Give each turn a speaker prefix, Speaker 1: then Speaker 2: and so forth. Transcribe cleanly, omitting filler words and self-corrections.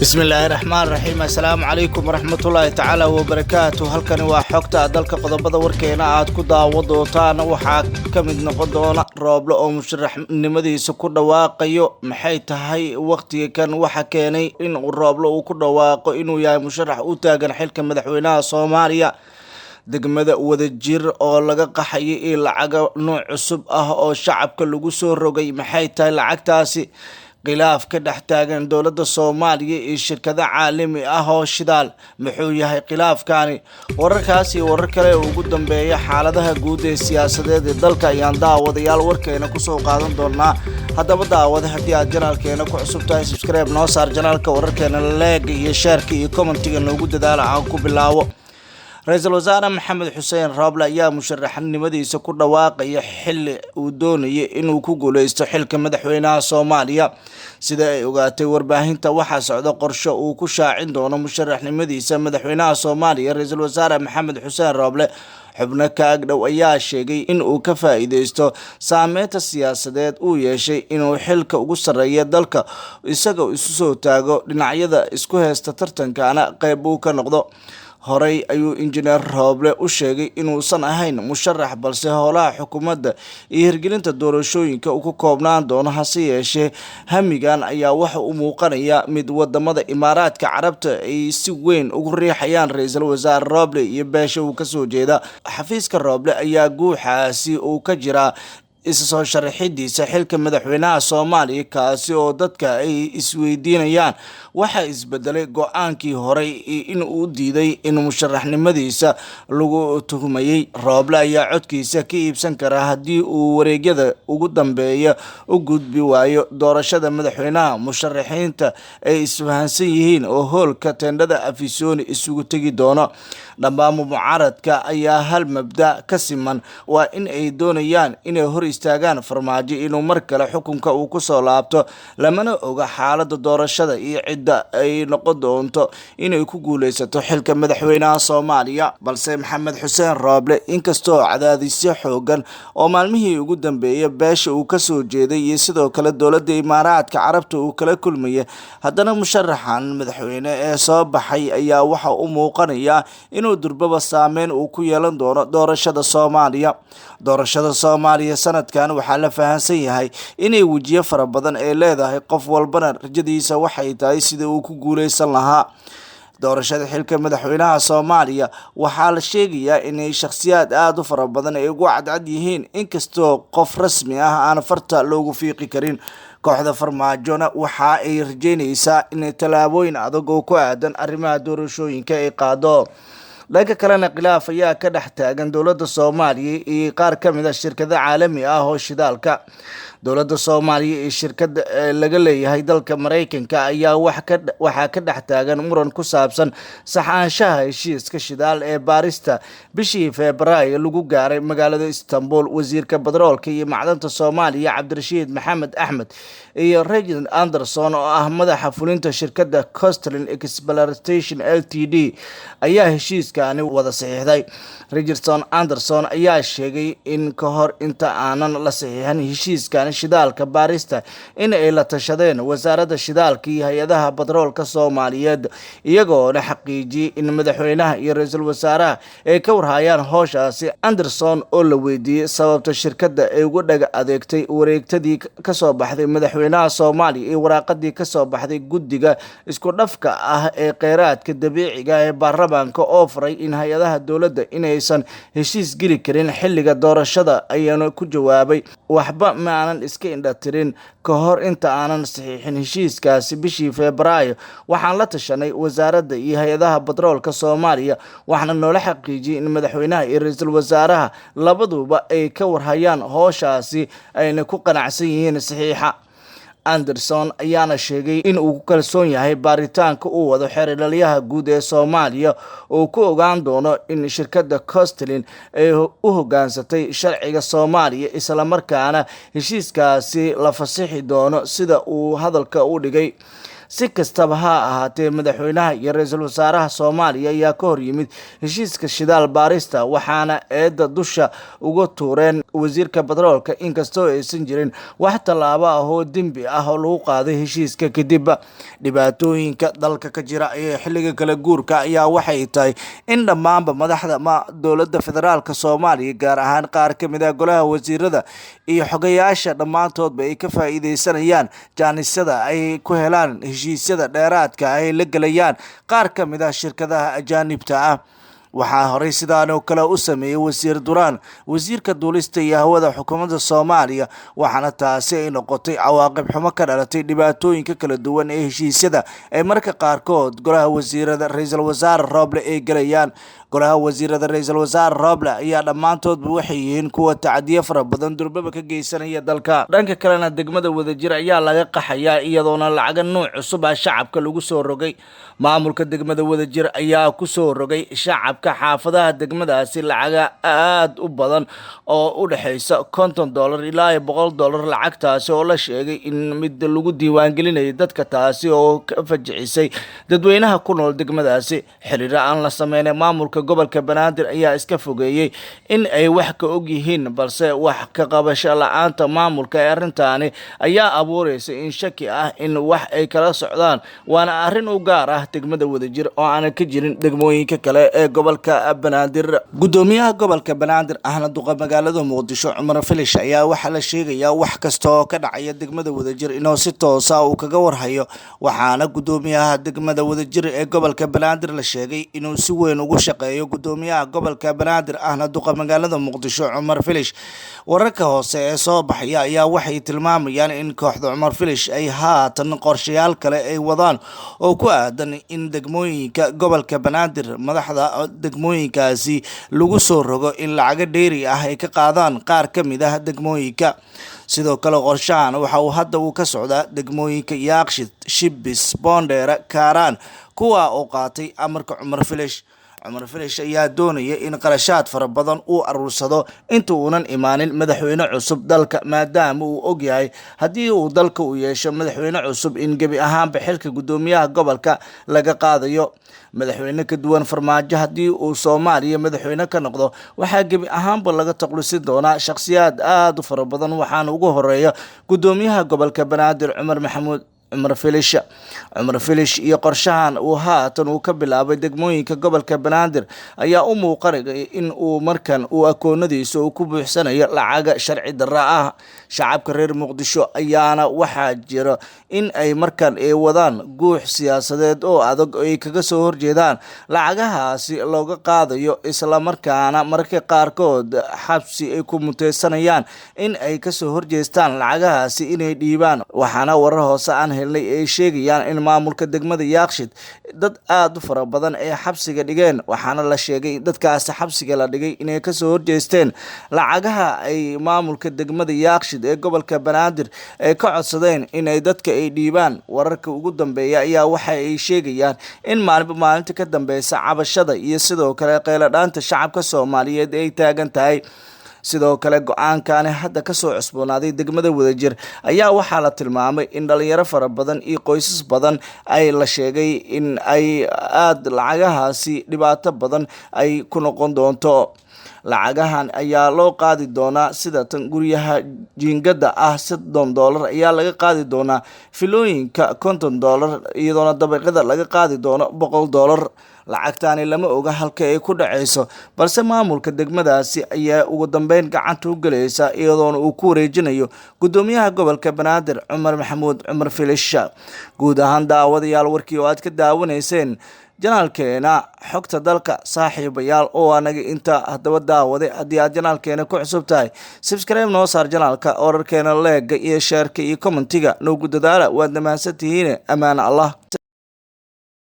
Speaker 1: Bismillaahi raxmaan raxiim. Assalaamu calaykum waraxmatullaahi tacaala wabarakaatu. Halkani waa Xogta Dalka. Qodobada warkeena aad ku daawo doontaan waxaa ka mid noqon doona Rooble oo musharaxnimadiisa ku dhawaaqayo. Maxay tahay wakhtiga kan waxa keenay in Rooble uu ku dhawaaqo inuu yahay musharax u taagan xilka madaxweynaha Soomaaliya? Degmada Wadajir oo laga qaxayay iyo lacago nooc cusub ah oo shacabka lagu soo rogay. Maxay tahay lacagtaasi? Khilaaf ka dhex taagan dowladda Soomaaliya iyo shirkado caalami ah oo shidaal. Muxuu yahay khilaafkani? Wararkaas iyo warar kale oo ugu dambeeya xaaladaha guud ee siyaasadeed ee dalka ayaan, daawadayaal, warkeena kusoo qaadan doonaa. Haddaba daawada, haddii aad channelkeena ku cusub tahay, subscribe noo saar channelka, wararkeena like-ga iyo share-ka iyo commentiga noogu dadaala. Aan ku bilaabo. Ra-iisul Wasaare Maxamed Xuseen Rooble ayaa musharaxnimadiisa ku dhawaaqaya xilli uu doonayay inuu ku guuleysto xilka madaxweynaha Soomaaliya. Sida ay ogaatay warbaahinta, waxaa socda qorshe uu ku shaacin doono musharaxnimadiisa madaxweynaha Soomaaliya ra-iisul Wasaare Maxamed Xuseen Rooble. Xubno ka agdhow ayaa sheegay in uu ka faa-iideysto saameynta siyaasadeed uu yeeshay inuu xilka ugu sarreeya dalka isagoo isu soo taago, dhinacyada isku heysta tartankana qeyb uu ka noqdo. Horey ayuu Injineer Rooble u sheegay inuusan ahayn musharax, balse howlaha xukuumadda iyo hirgelinta doorashooyinka uu ku koobnaan doono. Hase yeeshee, hamigan ayaa waxa uu muuqanaya mid wadamada Imaaraadka Carabta ay si weyn ugu riixayaan ra-iisul wasaare Rooble iyo beesha uu kasoo jeeda. Xafiiska Rooble ayaa guuxaasi uu ka jiraa isa soo sharaxidiisa xilka madaxweynaha Soomaaliya, kaasi oo dadka ay isweydiinayaan waxaa isbedelay go-aankii horey in uu diiday in musharaxnimadiisa lagu tuhmayey. Rooble ayaa codkiisa ka iibsan karaa haddii uu wareegyada ugu dambeeya u gudbi waayo doorashada madaxweynaha musharaxiinta ay isfahansan yihiin oo hoolka teendhada Afisoni isugu tegi doono. Dhammaanba mucaaradka ayaa hal mabda ka siman, waa in ay doonayaan inay hor istaagaan Farmaajo inuu mar kale xukunka uu kusoo laabto, lamana oga xaalada doorashada iyo cidda ay noqon doonto inay ku guuleysato xilka madaxweynaha Soomaaliya. Balse Maxamed Xuseen Rooble, inkastoo cadaadisyo xoogan oo maalmihii ugu dambeeyay beesha uu kasoo jeeday iyo sidoo kale dowladda Imaaraadka Carabta uu kala kulmaya, haddana musharaxan madaxweyne ee soo baxay ayaa waxa u muuqanaya inuu durbaba saameyn uu ku yeelan doono doorashada Soomaaliya. Doorashada Soomaaliya sanadkan waxaa la fahansan yahay inay wejiyo fara badan ay leedahay, qof walbana rajadiisa waxay tahay sidii uu ku guuleysan lahaa doorashada xilka madaxweynaha Soomaaliya. Waxaa la sheegayaa inay shakhsiyaad aada u fara badan ay ugu cadcad yihiin, inkastoo qof rasmi ah aan farta loogu fiiqi karin. Kooxda Farmaajona waxa ay rajeynaysaa in tallaabooyin adag oo ku aadan arrimaha doorashooyinka ay qaado. Dhanka kalena, khilaaf ayaa ka dhex taagan dowladda Soomaaliya iyo qaar ka mid a shirkado caalami ah oo shidaalka. Dowladda Soomaaliya iyo shirkada laga leeyahay dalka Mareykanka ayaa waxaa ka dhex taagan muran ku saabsan saxaanshaha heshiiska shidaal ee baarista bishii Febraayo lagu gaaray magaalada Istanbul. Wasiirka batroolka iyo macdanta Soomaaliya Cabdirashiid Maxamed Axmed iyo Regin Anderson oo ah madaxa fulinta shirkadda Costlin Exploration Ltd ayaa heshiiskaani wada saxiixday. Richardson Anderson ayaa sheegay in ka hor inta aanan la saxiixin heshiiskan shidaalka baarista in ay la tashadeen wasaaradda shidaalka iyo hay-adaha batroolka Soomaaliyeed, iyagoona xaqiijiyey in madaxweynaha iyo ra-iisul wasaaraha ay ka warhayaan howshaasi. Anderson oo la weydiiyey sababta shirkadda ay uga dhaga adeegtay wareegtadii kasoo baxday madaxweynaha Soomaaliya iyo waraaqadii kasoo baxday guddiga isku dhafka ah ee kheyraadka dabiiciga ee baarlamaanka oo furay in hay-adaha dowladda inaysan heshiis geli karin xilliga doorashada, ayaana ku jawaabay: "Waxba ma aanan iska indhatirin. Ka hor inta aanan saxiixin heshiiskaasi bishii Febraayo, waxaan la tashanay wasaaradda iyo hay-adaha batroolka Soomaaliya, waxaana noola xaqiijiyey in madaxweynaha iyo ra-iisul wasaaraha labaduba ay ka warhayaan howshaasi, ayna ku qanacsan yihiin saxiixa." Anderson ayaana sheegay in uu ku kalsoon yahay baaritaanka uu wado xeer ilaaliyaha guud ee Soomaaliya uu ku ogaan doono in shirkadda Costlin ay u hogaansatay sharciga Soomaaliya, islamarkaana heshiiskaasi la fasixi doono, sida uu hadalka u dhigay. Si kastaba ha ahaatee, madaxweynaha iyo ra-iisul wasaaraha Soomaaliya ayaa ka hor yimid heshiiska shidaal baarista, waxaana eedda dusha uga tuureen wasiirka batroolka, inkastoo aysan jirin wax tallaabo ah oo dembi ah oo lagu qaaday heshiiska kadib. Dhibaatooyinka dalka ka jira ee xilliga kala guurka ayaa waxay tahay in dhammaanba madaxda dowladda federaalka Soomaaliya, gaar ahaan qaar ka mid ah golaha wasiirada iyo xogayaasha, dhammaantoodba ay ka faa'iideysanayaan jaanisyada ay ku helaan heshiisyada dheeraadka ay la gelayaan qaar ka mid ah shirkadaha ajaanibta ah. Waxaa horey sidaan oo kale u sameeyey Wasiir Duraan, wasiirka duulista iyo hawada xukuumadda Soomaaliya, waxaana taasi ay noqotay cawaaqib xumo ka dhalatay dhibaatooyinka kala duwan ee heshiisyada ay marka qaarkood golaha wasiirada ra-iisul wasaare Rooble ay gelayaan. Golaha wasiirada ra-iisul wasaare Rooble ayaa dhammaantoodba waxay yihiin kuwa tacadiyo fara badan durbaba ka geysanaya dalka. Dhanka kalena, degmada Wadajir ayaa laga qaxayaa, iyadoona lacaga nuuc cusub ah shacabka lagu soo rogay. Maamulka degmada Wadajir ayaa ku soo rogay shacabka xaafadaha degmadaasi lacaga aada u badan oo u dhexeysa $50 ilaa iyo $100, lacagtaasi oo la sheegay in mid lagu diiwaangelinayay dadka, taasi oo ka fajicisay dadweynaha ku nool degmadaasi. Xiriiro aan la sameynay maamulka gobolka Banaadir ayaa iska fogeeyey in ay wax ka og yihiin, balse wax ka qabasho la-aanta maamulka ee arrintaani ayaa abuureysa in shaki ah in wax ay kala socdaan, waana arrin u gaar ah degmada Wadajir oo aanan ka jirin degmooyinka kale ee gobolka Banaadir. Gudoomiyaha gobolka Banaadir ahna duqa magaalada Muqdisho, Cumar Filish, ayaa waxaa la sheegayaa wax kasta oo ka dhacaya degmada Wadajir inuu si toosa uu kaga warhayo, waxaana gudoomiyaha degmada Wadajir ee gobolka Banaadir la sheegay inuu si weyn ugu shaqeeyo gudoomiyaha gobolka Banaadir ahna duqa magaalada Muqdisho, Cumar Filish. Wararka hoose ee soo baxaya ayaa waxay tilmaamayaan in kooxda Cumar Filish ay haatan qorshayaal kale ay wadaan oo ku aadan in degmooyinka gobolka Banaadir madaxda degmooyinkaasi lagu soo rogo in lacago dheeri ah ay ka qaadaan qaar ka mid ah degmooyinka. Sidoo kale, qorshahan waxa uu hadda uu ka socdaa degmooyinka Yaaqshid, Shibis, Boondheere, Kaaraan, kuwa oo qaatay amarka Cumar Filish. Cumar Filish ayaa doonaya in qarashaad fara badan uu aruursado inta uunan imaanin madaxweyne cusub dalka, maadaama uu ogyahay haddii uu dalka uu yeesho madaxweyne cusub in gebi ahaanba xilka gudoomiyaha gobolka laga qaadayo. Madaxweyne ka duwan Farmaajo haddii uu Soomaaliya madaxweyne ka noqdo, waxaa gebi ahaanba laga taqlusin doonaa shakhsiyaad aada u fara badan, waxaana ugu horeeya gudoomiyaha gobolka Banaadir, Cumar Maxamuud Cumar Filish. Cumar Filish iyo qorshahan uu haatan uu ka bilaabay degmooyinka gobolka Banaadir ayaa u muuqanaya in uu markan uu akoonadiisa uu ku buuxsanayo lacaga sharci darra ah. Shacabka reer Muqdisho ayaana waxaa jira in ay markan ay wadaan guux siyaasadeed oo adag ay kaga soo horjeedaan lacagahaasi looga qaadayo, islamarkaana mararka qaarkood xabsi ay ku muteysanayaan in ay kasoo horjeestaan lacagahaasi inay dhiibaan. Waxaana warar hoose aan helnay ay sheegayaan in maamulka degmada Yaaqshid dad aada u fara badan ay xabsiga dhigeen, waxaana la sheegay dadkaasi xabsiga la dhigay inay kasoo horjeesteen lacagaha ay maamulka degmada Yaaqshid ee gobolka Banaadir ay ka codsadeen inay dadka ay dhiibaan. Wararka ugu dambeeya ayaa waxa ay sheegayaan in maalinba maalinta ka dambeysa cabashada iyo sidoo kale qeyladhaanta shacabka Soomaaliyeed ay taagan tahay. Sidoo kale, go-aankani hadda kasoo cusboonaaday degmada Wadajir ayaa waxaa la tilmaamay in dhalinyaro fara badan iyo qoysas badan ay la sheegay in ay aada lacagahaasi dhibaato badan ay ku noqon doonto. Lacagahan ayaa loo qaadi doonaa sida tan: guryaha jiingada ah $30 ayaa laga qaadi doonaa, filooyinka $50, iyadoona dabaqyada laga qaadi doono $100. Lacagtaani lama oga halka ay ku dhaceyso, balse maamulka degmadaasi ayaa ugu dambeyn gacanta u gelaysa, iyadoona uu ku wareejinayo gudoomiyaha gobolka Banaadir, Cumar Maxamuud Cumar Filish. Guud ahaan, daawadayaal, warkii oo aad ka daawanayseen janaalkeena Xogta Dalka, saaxiibayaal, oo anaga inta. Haddaba daawaday, haddii aad janaalkeena ku cusub tahay, subscribe noo saar janaalka, wararkeena like-ga iyo share-ka iyo comment-iga noogu dadaala. Waad mahadsantihiine, ammaana Allah.